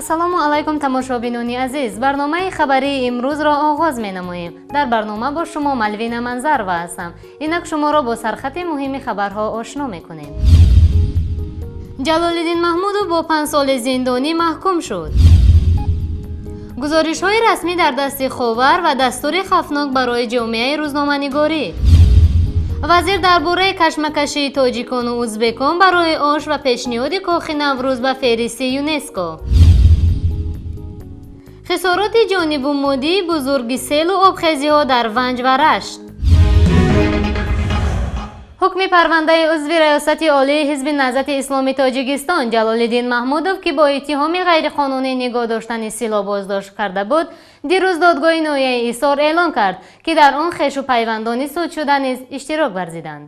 Ассалому алайкум, тамошобинони азиз. Барномаи хабарии имрӯзро оғоз менамоем. Дар барнома бо шумо Малвина Манзарова ҳастам. Инак шуморо бо сархати муҳими хабарҳо ошно мекунем. Ҷалолиддин Маҳмудов бо 5 соли зиндонӣ маҳкум шуд. Гузоришҳои расмӣ дар дасти Ховар ва дастури хавфнок барои ҷомеаи рӯзноманигорӣ. Вазир дар бораи кашмакашии тоҷикону узбекон барои ош ва пешниҳоди кохи Наврӯз ба феҳристи ЮНЕСКО. Хисороти ҷониву моддии бузурги селу обхезиҳо дар Ванҷ ва Рашт. Ҳукми парвандаи узви Раёсати Олии Ҳизби Наҳзати Исломи Тоҷикистон Ҷалолиддин Маҳмудов, ки бо иттиҳоми ғайриқонунӣ нигоҳ доштани силоҳ боздошт карда буд, дирӯз додгоҳи ноҳияи Ҳисор эълон кард, ки дар он хешу пайвандони судшуда низ иштирок варзиданд.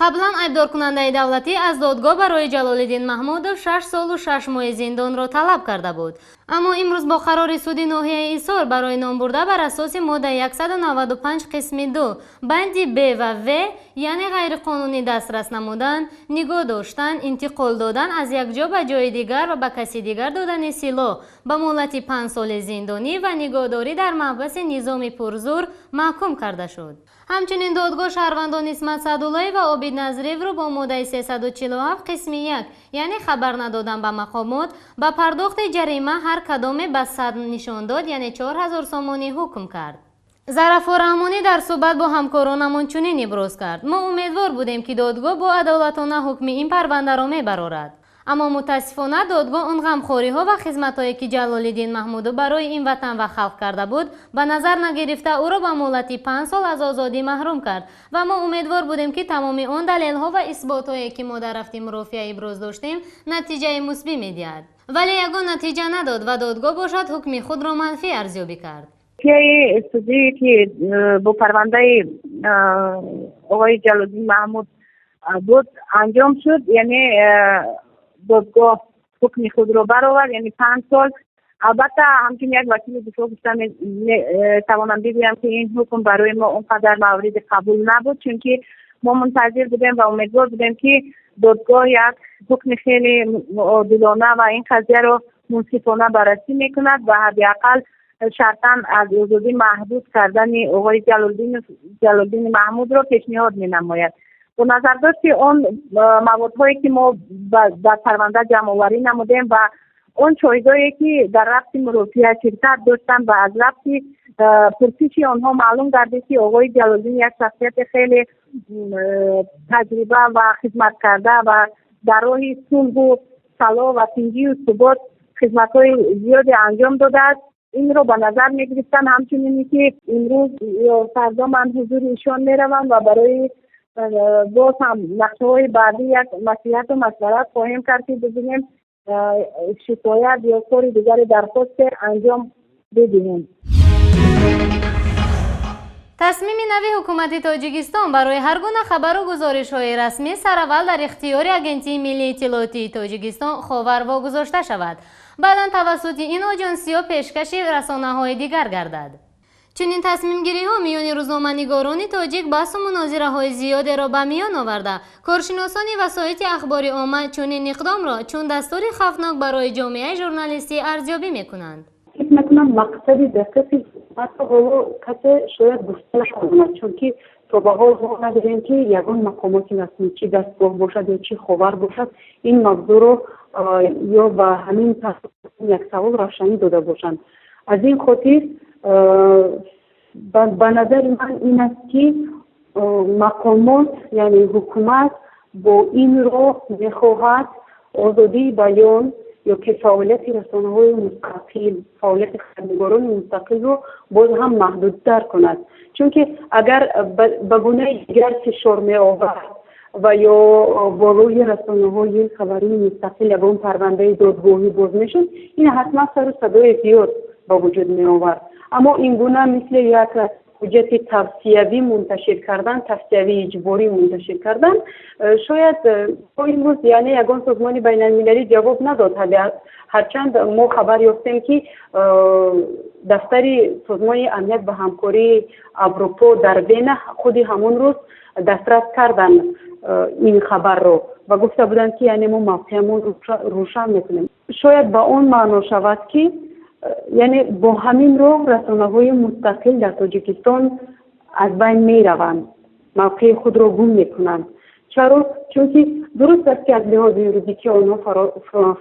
Қаблан айбдоркунандаи давлатӣ аз додгоҳ барои Ҷалолиддин Маҳмудов 6 солу 6 моҳи зиндонро талаб карда буд, аммо имрӯз бо қарори суди ноҳияи Ҳисор барои номбурда бар асоси моддаи 195 қисми 2 банди б ва в, яъне ғайриқонунӣ дастрас намудан, нигоҳ доштан, интиқол додан аз як ҷо ба ҷои дигар ва ба каси дигар додани силоҳ, ба муҳлати 5 соли зиндонӣ ва нигоҳдорӣ дар маҳбаси низоми пурзур маҳкум карда шуд. Ҳамчунин додгоҳ шаҳрвандон Исмат Саъдуллоев ва Обид Назриевро бо моддаи 347 қисми 1, яъне хабар надодан ба мақомот, ба пардохти ҷарима ҳар кадоме ба 100 нишондод, яъне 4000 сомонӣ ҳукм кард. Зарафо Раҳмонӣ дар суҳбат бо ҳамкоронамон чунин иброз кард: «Мо умедвор будем, ки додгоҳ бо адолатона ҳукми ин парвандаро мебарорад, аммо мутаассифона додгоҳ он ғамхориҳо ва хизматҳое, ки Ҷалолиддин Маҳмудов барои ин ватан ва халқ карда буд, ба назар нагирифта, ӯро ба муҳлати 5 сол аз озодӣ маҳрум кард ва мо умедвор будем, ки тамоми он далелҳо ва исботҳое, ки мо дар рафти мурофиа иброз доштем, натиҷаи мусбӣ медиҳад, вале ягон натиҷа надод ва додгоҳ бошад, ҳукми худро манфӣ арзёбӣ кард.» Мурофиаи судӣ, ки бо парвандаи оғои Ҷалолиддин Маҳмуд буд, анҷом шуд, яъне додгоҳ ҳукми худро баровард, яъне 5 сол. Албатта, ҳамчун як вакили дифоъ гуфта метавонам бигӯям, ки ин ҳукм барои мо он қадар мавриди қабул набуд, чунки мо мунтазир будем ва умедвор будем, ки додгоҳ як ҳукми хеле одилона ва ин қазияро мунсифона баррасӣ мекунад ва ҳадди ақал шартан аз озодӣ маҳдуд кардани оғои Ҷалолиддини Маҳмудро пешниҳод менамояд. Бо назардошти он маводҳое, ки мо дар парванда ҷамъоварӣ намудем, ва он шоҳидое, ки дар рафти мурофиа ширкат доштанд ва аз рафти пурсиши онҳо маълум гардид, ки оғои Ҷалолиддин як шахсияти хеле таҷриба ва хизматкарда ва дар роҳи сулҳу салоҳ ва тинҷию субот хизматҳои зиёде анҷом додааст, инро ба назар мегирифтанд. Ҳамчунин, ки имрӯз ё фардо ман ҳузури ишон меравам ва барои боз ҳам нақшаҳои баъдӣ як маслиҳату машварат хоҳем кард, ки бибинем, шикоят ё кори дигари дархосте анҷом бидиҳем. Тасмими нави ҳукумати Тоҷикистон барои ҳар гуна хабару гузоришҳои расмӣ сараввал дар ихтиёри Агентии миллии иттилоотии Тоҷикистон Ховар вогузошта шавад, баъдан тавассути ин оҷонсиё пешкаши расонаҳои дигар гардад. Чунин тасмимгириҳо миёни рӯзноманигорони тоҷик баҳсу мунозираҳои зиёдеро ба миён оварда, коршиносони васоити ахбори омма чунин иқдомро чун дастури хавфнок барои ҷомеаи журналистӣ арзёбӣ мекунанд. Фикр мекунам, мақсади дақиқи ҳукуматро ҳоло касе шояд гуфта натавонад, чунки то ба ҳол мо надидем, ки ягон мақомоти расмӣ, чӣ дастгоҳ бошад ё чӣ Ховар бошад, ин мавзӯъро ё ба ҳамин як савол равшанӣ дода бошанд. Аз ин хотир, ба назари ман, ин аст, ки мақомот, яъне ҳукумат, бо ин роҳ мехоҳад озодии баён ё ки фаъолияти расонаҳои мустақил, фаъолияти хабарнигорони мустақилро боз ҳам маҳдудтар кунад, чунки агар ба гунаи дигар фишор меовард ва ё болои расонаҳои хабарии мустақил ягон парвандаи додгоҳӣ боз мешуд, ин ҳатман сару садои зиёд ба вуҷуд меовард. Аммо ин гуна мисли як ҳуҷҷати тавсиявӣ мунташир кардан, тавсиявии иҷборӣ мунташир кардан, шояд то имрӯз, яъне, ягон созмони байналмилалӣ ҷавоб надод, ҳарчанд мо хабар ёфтем, ки дафтари Созмони амният ва ҳамкории Аврупо дар Вена худи ҳамон рӯз дастрас карданд. Ин хабарро ва гуфта буданд, ки яъне мо мавқеамон рӯшан мекунем. Шояд ба он маъно шавад, ки яъне бо ҳамин роҳ расонаҳои мустақил дар Тоҷикистон аз байн мераванд, мавқеи худро гум мекунанд. Чаро? Чунки дуруст аст, ки аз лиҳози юридикӣ онҳо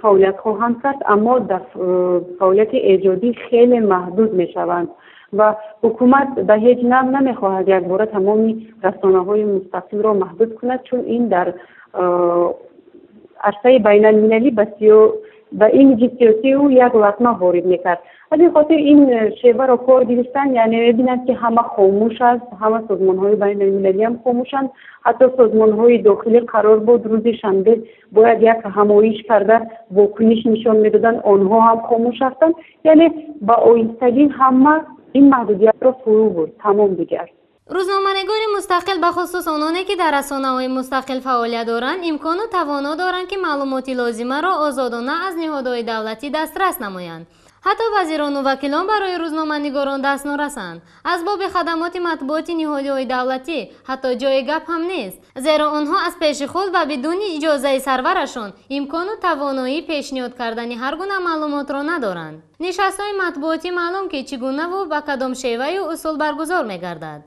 фаъолият хоҳанд кард, аммо дар фаъолияти эҷодӣ хеле маҳдуд мешаванд ва ҳукумат ба ҳеҷ навъ намехоҳад якбора тамоми расонаҳои мустақилро маҳдуд кунад, чун ин дар арсаи байналмилалӣ ба имиҷи сиёсии ӯ як латма ворид мекард. Аз ин хотир ин шеваро кор гирифтан. Яъне мебинанд, ки ҳама хомӯш аст, ҳама созмонҳои байналмилалиам хомӯшанд, ҳатто созмонҳои дохилӣ қарор буд рӯзи шанбе бояд як ҳамоиш карда вокуниш нишон медоданд, онҳо ҳам хомӯш ҳастанд. Яъне ба оҳистагӣ ҳама ин маҳдудиятро фурӯ бурд, тамом дигар. Рӯзноманигори мустақил, бахусус ононе, ки дар расонаҳои мустақил фаъолият доранд, имкону тавоно доранд, ки маълумоти лозимаро озодона аз ниҳодҳои давлатӣ дастрас намоянд. Ҳатто вазирону вакилон барои рӯзноманигорон даст норасанд. Аз боби хадамоти матбуоти ниҳодҳои давлатӣ ҳатто ҷои гап ҳам нест, зеро онҳо аз пеши худ ва бидуни иҷозаи сарварашон имкону тавоноии пешниҳод кардани ҳар гуна маълумотро надоранд. Нишастҳои матбуотӣ маълум, ки чӣ гунаву ба кадом шеваю усул баргузор мегардад.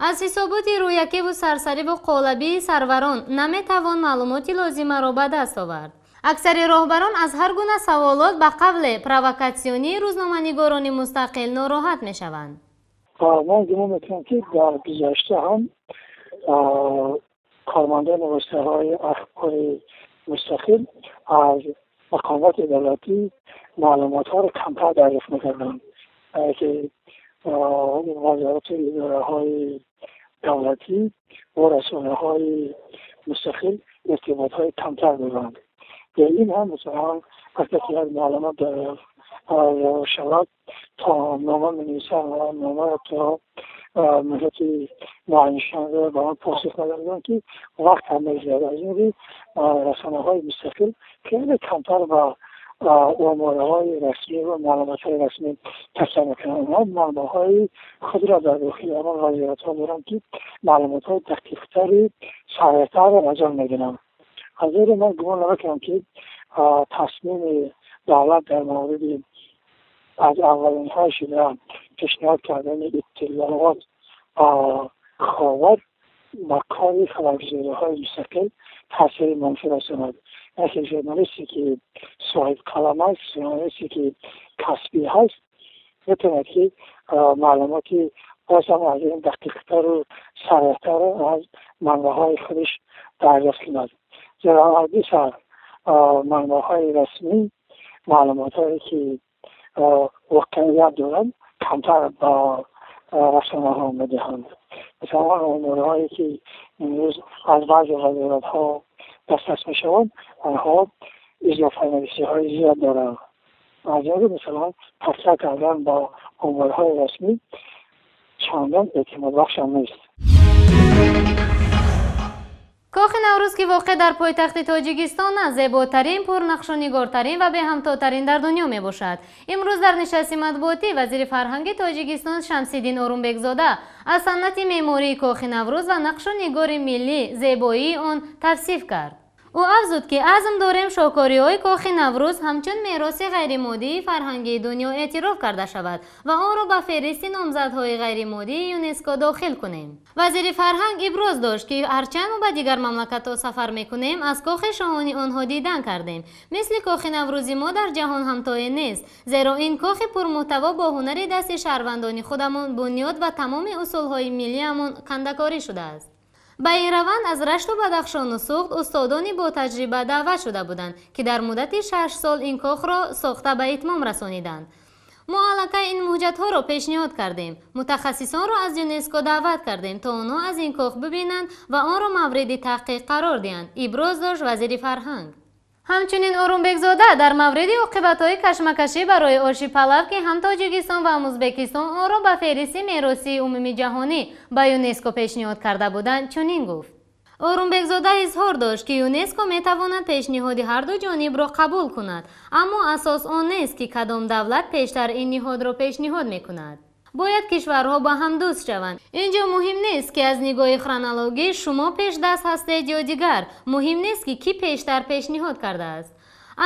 Аз ҳисоботи рӯякиву сарсариву қолабии сарварон наметавон маълумоти лозимаро ба даст овард. Аксари роҳбарон аз ҳар гуна саволот, ба қавле провокатсионии рӯзноманигорони мустақил нороҳат мешаванд. Ман гумон мекунам, ки дар гузашта ҳам кормандони воситаҳои ахбори мустақил аз мақомоти давлатӣ маълумотҳоро камтар дарёфт мекарданд, ки вазорату идораҳои давлатӣ бо расонаҳои мустақил иртиботҳои камтар доранд. Ин ҳам, масалан, вақте ки як маълумот шавад, то нома менависанд ва номаро то муҳлати муайяншаванда ба он посух надоданд, ки вақт ҳам мегузарад. Аз ин рӯ расонаҳои мустақил хеле камтар ба омораҳои расмӣ ва маълумотҳои расмӣ такя мекунанд. Онҳо манбаъҳои худро дар дохили ҳамон вазоратҳо доранд, ки маълумотҳои дақиқтари саҳеҳтарро аз он мегиранд. Аз ин рӯ ман гумон намекунам, ки тасмими давлат дар мавриди аз аввалинҳо шуда пешниҳод кардани иттилоот ховар ба кори хабаргузориҳои мустақил таъсири манфӣ расонад. Яке журналисте, ки соҳибқалам аст, журналисте, ки касбӣ ҳаст, метавонад, ки маълумоти боз ҳам аз ин дақиқтару сареҳтарро аз манбаъҳои худаш дарёфт кунад, зеро аз бисар манбаъҳои расмӣ маълумотҳое, ки воқеият доранд, камтар ба расонаҳо медиҳанд. Масалан, оморҳое, ки имрӯз аз баъзе вазоратҳо дастрас мешаванд, онҳо изофанависиҳои зиёд доранд. Аз ин рӯ, масалан, такя кардан ба оморҳои расмӣ чандон эътимодбахшам нест. Кохи Наврӯз, ки воқеъ дар пойтахти Тоҷикистон аст, зеботарин, пурнақшунигортарин ва беҳамтотарин дар дунё мебошад. Имрӯз дар нишасти матбуотӣ вазири фарҳанги Тоҷикистон Шамсиддин Орумбекзода аз санъати меъмории Кохи Наврӯз ва нақшу нигори миллӣ, зебоии он тавсиф кард. Ӯ афзуд, ки азм дорем шоҳкориҳои Кохи Наврӯз ҳамчун мероси ғайримоддии фарҳангии дунё эътироф карда шавад ва онро ба феҳристи номзадҳои ғайримоддии ЮНЕСКО дохил кунем. Вазири фарҳанг иброз дошт, ки ҳарчанд мо ба дигар мамлакатҳо сафар мекунем, аз кохи шоҳони онҳо дидан кардем, мисли Кохи Наврӯзи мо дар ҷаҳон ҳамтое нест, зеро ин кохи пурмуҳтаво бо ҳунари дасти шаҳрвандони худамон бунёд ва тамоми усулҳои миллиамон кандакорӣ шудааст. Ба ин раванд аз Рашту Бадахшону Суғд устодони ботаҷриба даъват шуда буданд, ки дар муддати 6 сол ин кохро сохта ба итмом расониданд. Мо аллакай ин ҳуҷҷатҳоро пешниҳод кардем, мутахассисонро аз ЮНЕСКО даъват кардем, то онҳо аз ин кох бибинанд ва онро мавриди таҳқиқ қарор диҳанд, иброз дошт вазири фарҳанг. Ҳамчунин Орумбекзода дар мавриди оқибатҳои кашмакашӣ барои оши палав, ки ҳам Тоҷикистон ва ҳам Ӯзбекистон онро ба феҳристи меросии умумиҷаҳонӣ ба ЮНЕСКО пешниҳод карда буданд, чунин гуфт. Орумбекзода изҳор дошт, ки ЮНЕСКО метавонад пешниҳоди ҳарду ҷонибро қабул кунад, аммо асос он нест, ки кадом давлат пештар ин ниҳодро пешниҳод мекунад. Бояд кишварҳо ба ҳам дӯст шаванд. Инҷо муҳим нест, ки аз нигоҳи хронологӣ шумо пешдаст ҳастед ё дигар. Муҳим нест, ки кӣ пештар пешниҳод кардааст.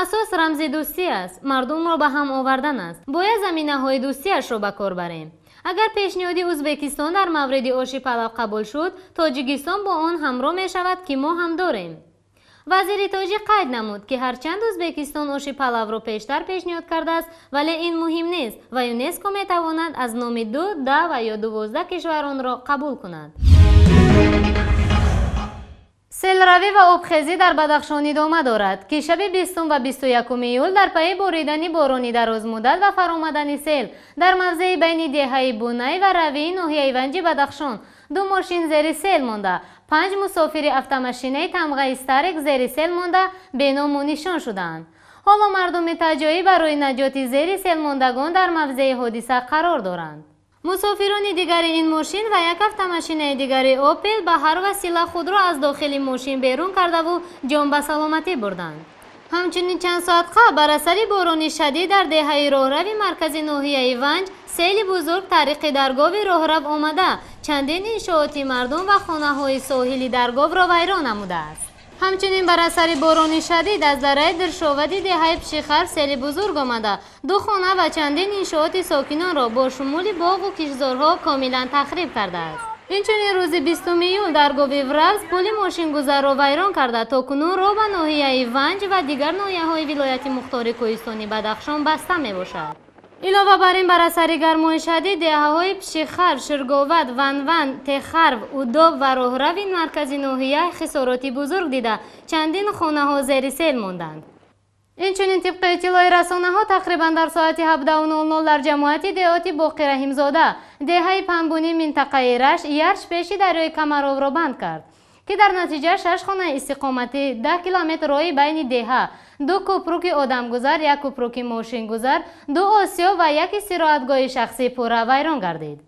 Асос рамзи дӯстӣ аст, мардумро ба ҳам овардан аст. Бояд заминаҳои дӯстиашро ба кор барем. Агар пешниҳоди Ӯзбекистон дар мавриди оши палав қабул шуд, Тоҷикистон бо он ҳамроҳ мешавад, ки мо ҳам дорем. Вазири тоҷик қайд намуд, ки ҳарчанд Ӯзбекистон оши палавро пештар пешниҳод кардааст, вале ин муҳим нест ва ЮНЕСКО метавонад аз номи 2, 10 ва ё 12 кишвар онро қабул кунад. Селравӣ ва обхезӣ дар Бадахшон идома дорад, ки шаби 20 ва 21 июл дар пайи боридани борони дарозмуддат ва фаромадани сел дар мавзеи байни деҳаи Бунай ва Равии ноҳияи Ванҷи Бадахшон 2 мошин зери сел монда, 5 мусофири автомашинаи тамғаи Старек зери сел монда беному нишон шудаанд. Ҳоло мардуми таҷоӣ барои наҷоти зери селмондагон дар мавзеи ҳодиса қарор доранд. Мусофирони дигари ин мошин ва як автомашинаи дигари Опел ба ҳар васила худро аз дохили мошин берун кардаву ҷон ба саломатӣ бурданд. Ҳамчунин чанд соат қабл бар асари борони шадид дар деҳаи роҳрави маркази ноҳияи Ванҷ сели бузург тариқи даргови роҳрав омада, чандин иншооти мардум ва хонаҳои соҳили дарговро вайрон намудааст. Ҳамчунин бар асари борони шадид аз дараи Диршовади деҳаи Пшихар сели бузург омада, 2 хона ва чандин иншооти сокинонро бо шумули боғу киштзорҳо комилан тахриб кардааст. Инчунин рӯзи 20 июл дар гови Вравз пули мошингузарро вайрон карда, то кунун роҳ ба ноҳияи Ванҷ ва дигар ноҳияҳои вилояти мухтори кӯҳистони Бадахшон баста мебошад. Илова бар ин, бар асари гармои шадид деҳаҳои Пшихар, Ширговат, Ванван, Техарв, Удоб ва роҳрави маркази ноҳия хисороти бузург дида, чандин хонаҳо зери сел монданд. Инчунин тибқи иттилои расонаҳо тақрибан дар соати 17:00 дар ҷамоати деҳоти Боқираҳимзода деҳаи Панбунӣ минтақаи Рашт ярш пеши дарёи Камаровро банд кард, ки дар натиҷа 6 хонаи истиқоматӣ, 10 километр роҳи байни деҳа, 2 кӯпруки одамгузар, 1 кӯпруки мошингузар, 2 осиё ва 1 истироҳатгоҳи шахсӣ пурра вайрон гардид.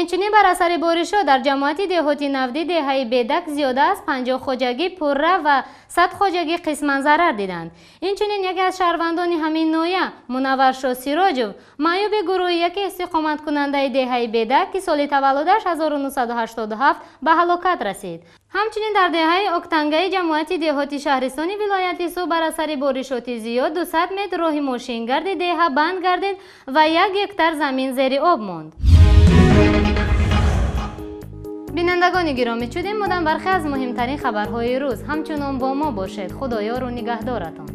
Инчунин бар асари боришҳо дар ҷамоати деҳоти Навдӣ деҳаи Бедак зиёда аз 50 хоҷагӣ пурра ва 100 хоҷагӣ қисман зарар диданд. Инчунин яке аз шаҳрвандони ҳамин ноҳия Мунавваршо Сироҷов, маъюби гурӯҳи яке истиқоматкунандаи деҳаи Бедак, ки соли таваллудаш 1987 ба ҳалокат расид. Ҳамчунин дар деҳаи Октангаи ҷамоати деҳоти шаҳристони вилояти Суғд бар асари боришоти зиёд 200 метр роҳи мошингарди деҳа банд гардид ва 1 гектар замин зери об монд. Бинандагони гиромӣ, чунин буданд бархе аз муҳимтарин хабарҳои рӯз. Ҳамчунон бо мо бошед. Худоёру нигаҳдоратон.